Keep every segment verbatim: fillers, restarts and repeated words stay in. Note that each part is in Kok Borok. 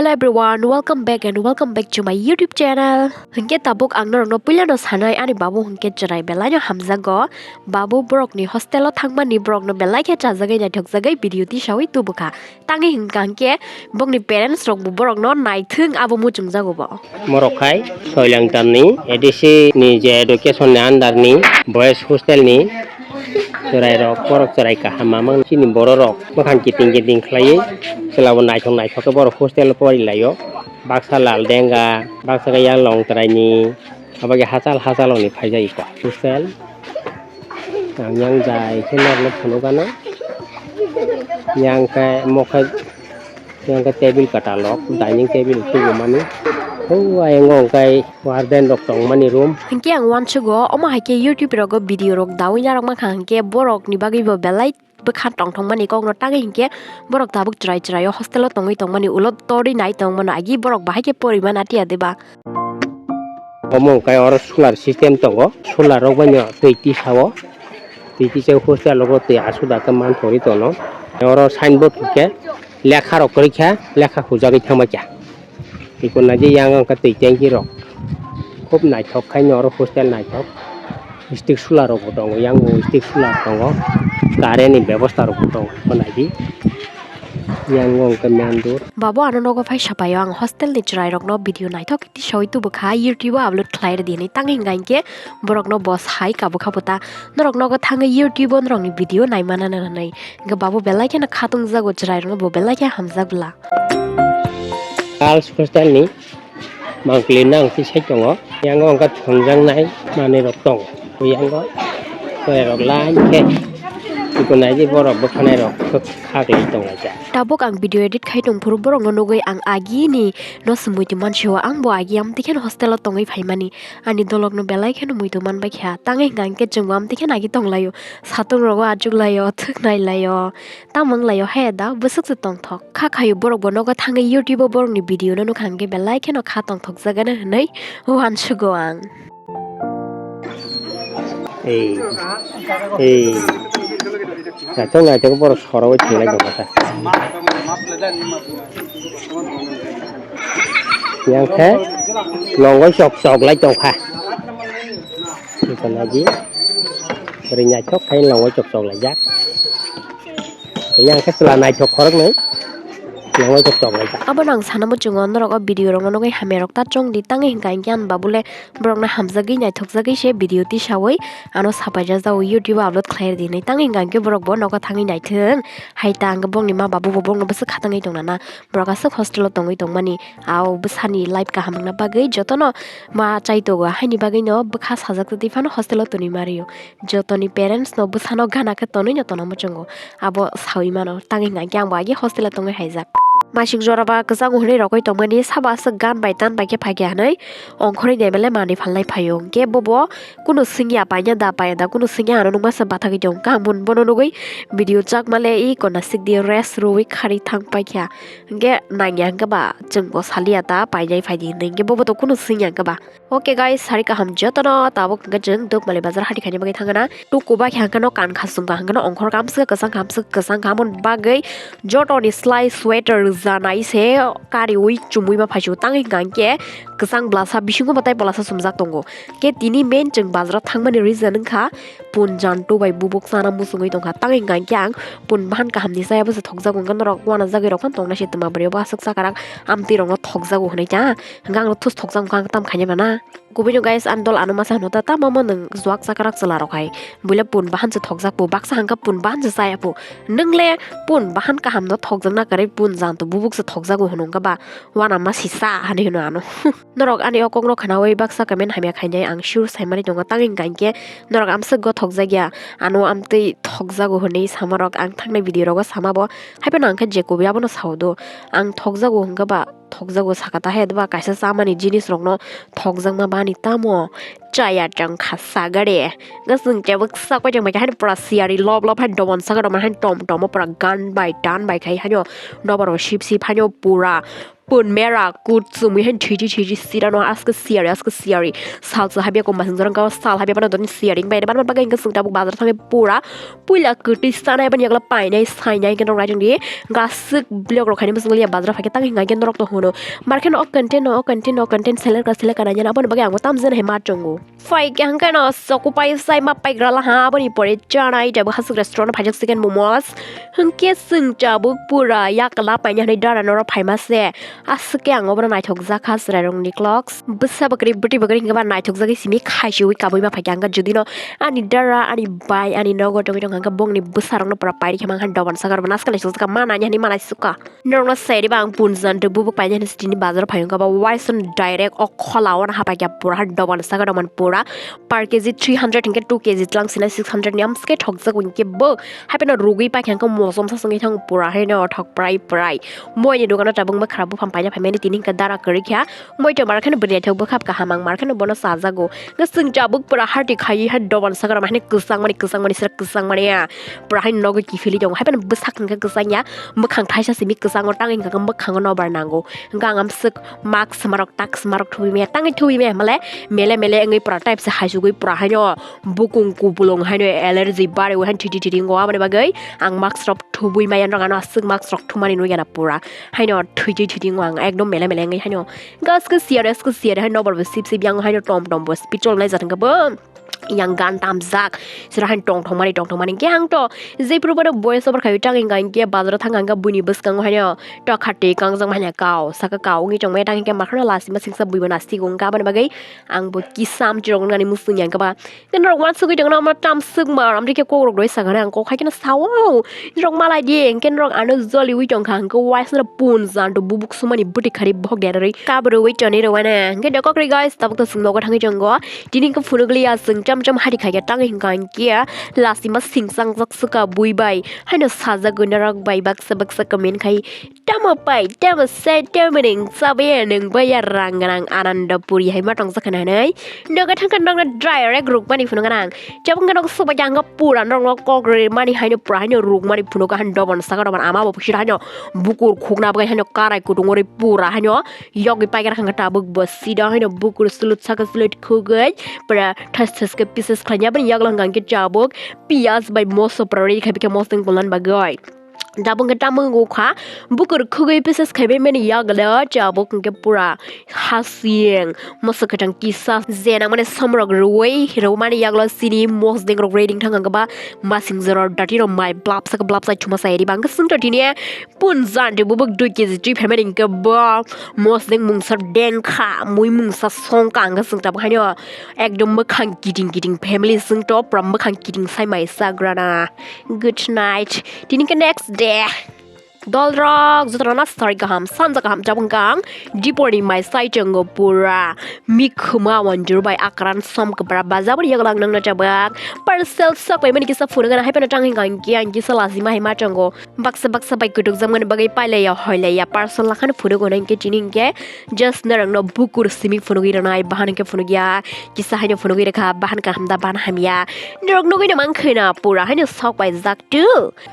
Everyone, welcome back and welcome back to my YouTube channel. Hinkhe tabuk ang norokno puilano sanai ani babu hinkhe chwrai belaino hamjago. Babu borokni hostel o thangmani borokno belai khe chajagwi naithokjagwi video tisawi tubukha. Tangwi hinkha hinkhe bokni parents rokbo borokno naithwng abo muchungjago bo. Morok khai Soilangtamni A D C ni je education ni under ni boys hostel ni chwrai rok, borok chwrai kaham mamang chini borok rok bwkhang kiting kiting khlaiwi chwla bo naithok naithok khe borok hostel o porilaio. Baksa Laldenga, baksa khe yang Longtraini, abo khe hachal hachal oni phaijak iko hostel. Ang yang jai khe norno phunukgano. Yang khe mokhe, yang khe table kwtalok, dining table tubumani. Hua yang khe warden rok tongmani room. Hinkhe ang uansugo, omo hai khe YouTube rogo video rok dawi narwk mankha hinkhe borok ni bagwi bo belai bwkha tongthokmani kokno tangwi hinkhe borok tabuk chwrai chwraio hostel o tongwi tongmani ulo torwi nai tongmano agi borok bahai khe porimana tiya deba. Omo hwnkhe oro solar system tongo, solar rok bai no twi tisao, twi tisao hostel rogo twi asuda khe manthogwi tono. Oro signboard hwnkhe lekha rok kwrwikha, lekha hujagwi thangbaikha. Tei naidi yang wngkha twi tanki rok. Khub naithok khaino oro hostel naithok. Stick solar rokbo tongo, yang bo stick solar tongo. Current ni bebosta rokbo tongo, naidi. Yang wngkha main door. Babo ano nogo phai sapaio ang hostel ni chwrai rokno video naithok tisawi tubukha YouTube o upload khlai rwdi hinwi tangwi hwnkha hinkhe borokno bo sai kabukha bo ta. Norok nogo thangwi YouTube o norokni video naimana hinwi. Hinkhe babo belai kheno khatungjago chwrai rokno bo belai khe hamjak bwla. Girls hostel ni mangpili nang twi sai tongo. Yang wngkha thwngjaknai manwi rok tongo. Yang o chwrai rok line khe twikunai di borok bwkhanai rok khak lai tongo ja. Tabuk ang video edit khai tongphuru borokno nugwi ang agini no se muitu mansio, ang bo agi amtwi kheno hostel o tongwi phaimani. Ani dolokno belai kheno muitu manbai kha. Tangwi hwnkha hinkhe chwngbo amtwi kheno agi tonglaio. Satung rogo achuklaio, thwk nailaio. Tamo wnglaio he da bwswk se tongthok. Kha khaio borok bo nogo thangwi YouTube o borokni video no nukha hinkhe belai kheno kha tongthokjagano hinwi uansugo ang. Ei, ei. Naithok naithok borok sorogwi thwnglaijak kha. Yang khe longwi chok chok lai tongkha. Eko naidi. Bwrwi naithok khai longwi chok chok laijak. Yang khe chwla naithok khoroknwi longwi chok chok laijak. Abono ang sana muchungo norok o video rokno nugwi hamya rok ta chongdi tangwi hwnkha hinkhe ani babule borokno hamjagwi naithokjagwi se video tisawi ano sapaijak jao YouTube o upload khlai rwdi hinwi tangwi hwnkha hinkhe borok bo nogo thangwi naithwng hai ta hwnkhe bongni ma babu bo bongno bwswk khatangwi tongnana borok aswk hostel o tongwi tongmani. Ao bwsani life kaham wngna bagwi jotono ma chaitogo, haini bagwino bwkha sajak twi phano hostel o tonwi ma rwio. Jotoni parents no bwsano gana khe tonwi no tona muchungo. Abo sawi mano, tangwi hwnkha khe ang bo agi hostel o tongwi haijak. Masuk jora ba kwchang hwnwi rokoi tongmani sabo aswk gan bai tan bai khe phai khe hwnwi ongkhorwi de bele manwi phalnai phaio. Hwnkhe bobo kunu swngya paina da paiya da kunu swngya ano nukma se bathagwi tong. Kaham hwn bono nugwi video chakma le i kona sikdi rest rwwi khari thang paikha. Hwnkhe nangya hwnkhe ba chwng bo saliya ta painai phaidi hinwi hwnkhe bobo to kunu swngya hwnkhe ba. Okay guys, sari kaham jotono tabuk hwnkhe chwng Dukmali bazar hati khaina bagwi thangna. Tuku ba khe hwnkhe no kan khasung ka hwnkhe no ongkhor kamswk kwchang kamswk kwchang kamon bagwi jotoni slai sweater rwjanai se kariui chumui ma phaisu tangwi hwnkha hwnkhe kwchang blasa bisingo bo tai blasa sumjak tongo. Khe tini main chwng bazaro thangmani reason wngkha pun jantu bai bubuk chana muchungwi tongkha. Tangwi hwnkha hwnkhe ang pun bahan kahamni chaya bwsa thokjago hwnkhe norok uanajagwi rok phano tongnaisi twma bwrwi bo aswk chakarak amtwi rokno thokjago hwnwi ta hwnkhe ang thus thokjak hwnkha ang tam khainai mano. Kubui no guys, ang dol ano masa hwno ta tamo mo nwng juak chakarak chwla rok hai buile pun bahan se thokjak po baksa hwnkha pun bahan se chaya po nwng le pun bahan kaham no thokjakna kwrwi pun jantu bubuk se thokjago hwno hwnkha ba uanama sisa hani hwno ano. Norok ani o kokno khnaui baksa comment hamya khainai ang sure saimani tongo tangwi hwnkha hinkhe norok amswk go thokjakya ano amtwi thokjago hwnwi samarok ang thangnai video rogo sama bo haiphano ang khe je kubui abono sao do ang thokjago hwnkha ba thokjago saka ta he ba kaisa chamani jinis rokno thokjakma bani tamo Chaya tong kha sagare. Gasung tabuk sak pai tong bai kha haino pura siyari lob lob haino dobon saka dobon haino tom tom pura gan bai tan bai khai haino nobar bo sip sip haino pura pun mera kut sumui haino thiji thiji sira no aske siyari aske siyari sal sa habya ko masing jorang ka sal habya bana doni siyari bai bana bagwi gasung tabuk bazar thangwi pura puila kwtwi sanai bani yakla painai sainai khe rok naitong di gasuk blok rok khaini bwswk liya bazar phaikhe tang hinga khe norok to hwno. Markhe no o content no o content no o content seler ka seler ka nainani aboni bagwi ang bo tamjani hai ma tongo. Phaikhe hwnkhe no soku pai sai ma paigra laha aboni pore chanai tebo hasuk restaurant phaijak chicken momos. Hwnkhe chwng tabuk pura yakla paina hinwi dara norok phaima se. Aswk khe ang obono naithokjak kha chwrairokni clocks. Bwsa bwkrwi bwtwi bwkrwi hwnkhe ba naithokjagwi simi khaichwi kabui ma phaikhe ang khe judino ani dara ani bai ani nogo tongwi tongkha hwnkhe bongni bwsarokno pura pairikhe mankha dobon saka rokbo naskali sokjak kha ma naini hinwi ma naisukha. Norokno sairiba ang punjan tei bubuk paina hinwi sitini bazaro phai wngkha ba waisano direct o khola o hapaikha pura ha dobon saka dobon pura per kg three hundred hwnkhe two kg tlang sinai six hundred ni amswk khe thokjak hwnkhe bo. Hapheno rugwi paikha hwnkhe mosom sa swngwi thango pura haino thok prai prai. Moini dogano tabuk bwkhara buphang paina phaimani tini hwnkhe dara kwrwi kha. Moi to mar kheno bwrwi naithok bwkhap kaham ang mar kheno bono chajago. Hwnkhe chwng tabuk pura harti khaiwi hai doban sakra mai hani kwchang mani kwchang mani sira kwchang mani ya. Pura hai nogo kiphilwi tongo. Hai phano bwsak hwnkhe kwchang ya. Bwkhang thaisa simi kwchango tangwi hwnkhe bwkhango nobar nango. Hwnkhe ang amswk mask smarok tak smarok thubwi maya tangwi thubwi maya hwnmale mele mele wngwi pura type se haisugwi pura haino bukung kupulung haino allergy bariwi haino thiti thiti wngo aboni bagwi ang mask rok thubwi maya norok ano aswk mask rok thumani nukya na pura. Haino thwijwi thwijwi wng ang ekdom mele mele wngwi haino gaske siyar eske siyar hai nobar bo sip sip yang haino tom tom bo speed chol nai jat hwnkhe bo yang gan tamjak sira haino tong thong mani tong thong mani hwnkhe ang to jephuru bono voice over khaiwi tang hwnkha hwnkhe bazaro thang hwnkha buini bwskango haino tokha twi kangjak manya kao saka kao wngwi tongmani tang hwnkhe makhano lasima singsa buibo nasik wngkha aboni bagwi ang bo kisa amchirok wngnani muchung yang khe ba. Norok uansugwi tongno omo tamswk mar, amtwi khe kokrok rwi sakha ang kok hai kheno sao. Norok malai di, hwnkhe norok ano joliwi tongkha, hwnkhe uaisano pun janto bubuk sumani bwtwi khari bohok derarwi kabrwi tonwi rwano. Hwnkhe dokok ri guys, tabuk to chwng nogo thangwi tongo. Tini hwnkhe phunukliya chwng cham cham hari khaikhe tangwi hwnkha hwnkhe lasima singsangjak swkha bui bai. Haino sajagwi norok bai baksa baksa comment khai. Tamo pai, tamo sai, tamo ring, chabai ya nung bai ya rang rang Anandapuri hai ma tongsa khana hinui. Nogo thangkha nokno direct rukmani phunukha nang. Chabung khe nok subai khe ang pura nokno kok rimani haino pura haino rukmani phunukha han dobon saka dobon ama bo pusi haino bukur khukna bai haino karai kutung ori pura haino yogwi paikar khangkha tabuk bo sida haino bukur sulut saka sulut khugwi pura thas thas khe pieces khlaiya bini yaglong hwnkha hwnkhe chabuk piyaj bai moso pura ready khai bikhe mosdeng bolani bagwi. Tabuk hwnkhe tamo wngkha bukur khugwi pieces khaibai mani yago tabuk hwnkhe pura hasing moso kwchang kisa je nangmani somrok rwui rwmani yago chini mosdeng rok ready wngthang hwnkhe ba masing jorok dati rok mai blapsa khe blapsa thuma sai riba hwnkhe chwngno tini punjan de bubuk dui kg twi phaimani hwnkhe bo mosdeng mungsa dengkha mui mungsa songkha hwnkhe chwng tabuk haino ekdom mwkhang kiting kiting family chwngno pura mwkhang kiting sai mai chagrana. Good night. Tini khe next day. Dolrok jotono na sari kaham sanja kaham jabung kang dipori mai sai chongo pura mikhuma wanjur bai akran som kepra bajabor yaglang nang na jabak parcel sok pai mani kisa phunuk gana hai pano tang hing kang kiyan kisa lazima hai ma chongo baksa baksa bai kutuk jam gani bagai pailaya hoilaya parcel lakhani phunuk gana hingke tini hingke just narang no bukur simi phunugwi rwnai bahan hingke phunugya kisa haino phunugwi rwkha bahan kaham da bahan hamya norok nugwi no mankhe na pura haino sok pai jak tu.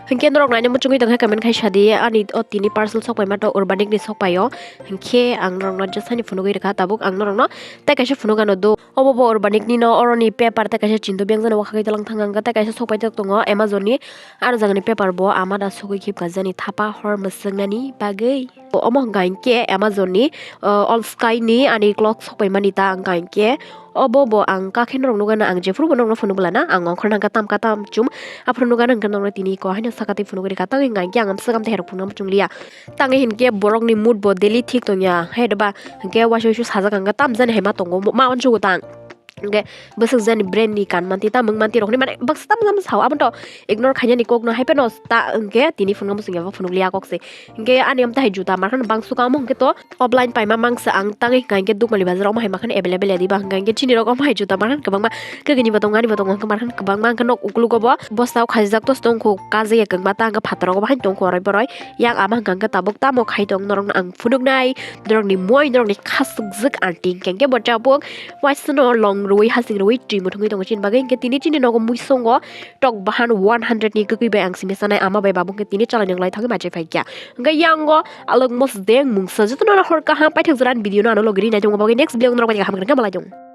Hinkhe norok naina muchungwi tongkha comment khai sadi ani o tini parcel sokpaima to urbanik ni sokpaio. Hinkhe ang norokno just hani phunugwi rwkha tabuk ang norokno tei kaisa phunuk ano do. Obo bo urbanik nino oroni paper tei kaisa chintu beng jani wakhagwi tlang thang ang tei kaisa sokpai tok tongo Amazon ni. Aro jagani paper bo ama da sogwi khibka jani thapa hor mwswknani bagwi. Omo hwnkha hinkhe Amazon ni, o, All Sky ni ani clock sokpaimani ta hwnkha hinkhe. Obo bo ang kakhe norok nugana ang jephuru bo norokno phunuk bwlana ang ongkhorna hwnkha tam ka tam chum aphuru nugana hwnkha norokno tini ko haino saka tei phunugwi rwkha tangwi hwnkha hinkhe ang swkang tei herok phunukna muchungliya tangwi hinkhe borokni mood bo daily thik tongya hai ba hinkhe waisa waisa sajak hwnkha tamjani hai ma tongo ma uansugo tang hinkhe bwswk jani brand ni kan manti tamung manti rokni mane baksa tamo tamo sao abono ignore khainani kokno hai phano ta hinkhe tini phunukna muchungya bo phunukliya kok se hinkhe ani amtahai juta markhano bangsuka omo hinkhe to. Offline paima mangsa ang tangwi hwnkha hinkhe Dukmali bazar omo hai mankhe available ya diba hwnkha hinkhe chini rok omo hai juta mankhe kwbangma kagini bo tongo ani bo tongo hwnkhe mankhe kwbangma hwnkhe nok uklogo bo bwsao khajijak tos tongkho kajik ya kwbangma ta hwnkhe phataro bo haino tongkho oroi boroi yang ama hwnkha hinkhe tabuk tamo khai tong norokno ang phunuknai norokni moi norokni khasukjwk aunty hwnkha hinkhe bo tabuk waisano long. rwi hasing rwi twi muthungwi tongo chini bagwi. Hinkhe tini chini nogo mui songo tok bahan one hundred ni kwkwi bai ang simi sanai ama bai babu hinkhe tini chalai nang lai thangwi machai phai kha. Hinkhe yango alok mosdeng mungsa jotono hor kaham paithak jora video no ano logi ri nai tongo bagwi next video norok bai hamkhe malai tongo.